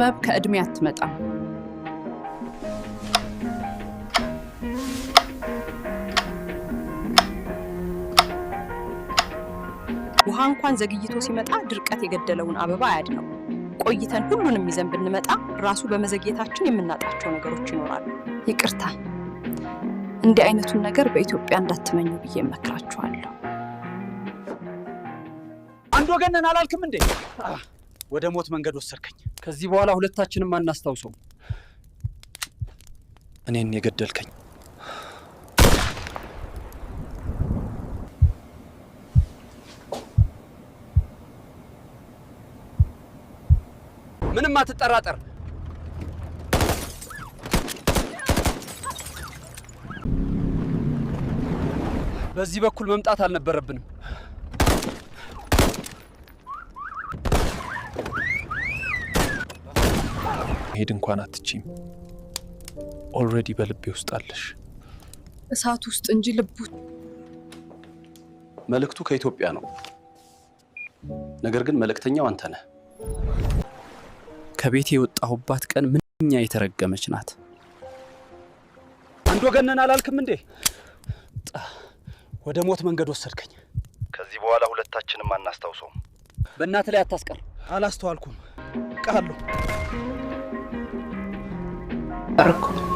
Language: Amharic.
ጥበብ ከእድሜ አትመጣም። ውሃ እንኳን ዘግይቶ ሲመጣ ድርቀት የገደለውን አበባ አያድነው። ቆይተን ሁሉንም ይዘን ብንመጣ ራሱ በመዘግየታችን የምናጣቸው ነገሮች ይኖራሉ። ይቅርታ፣ እንዲህ አይነቱን ነገር በኢትዮጵያ እንዳትመኙ ብዬ እመክራችኋለሁ። አንድ ወገን ነን አላልክም እንዴ? ወደ ሞት መንገድ ወሰድከኝ። ከዚህ በኋላ ሁለታችንም አናስታውሰውም። እኔን የገደልከኝ። ምንም አትጠራጠር። በዚህ በኩል መምጣት አልነበረብንም። መሄድ እንኳን አትችይም። Already በልቤ ውስጥ አለሽ። እሳት ውስጥ እንጂ ልቡ መልእክቱ ከኢትዮጵያ ነው። ነገር ግን መልእክተኛው አንተ ነህ። ከቤት የወጣሁባት ቀን ምንኛ የተረገመች ናት። አንድ ወገን ነን አላልክም እንዴ? ወደ ሞት መንገድ ወሰድከኝ። ከዚህ በኋላ ሁለታችንም አናስታውሰውም። በእናትህ ላይ አታስቀር። አላስተዋልኩም። ቃሉ እኮ።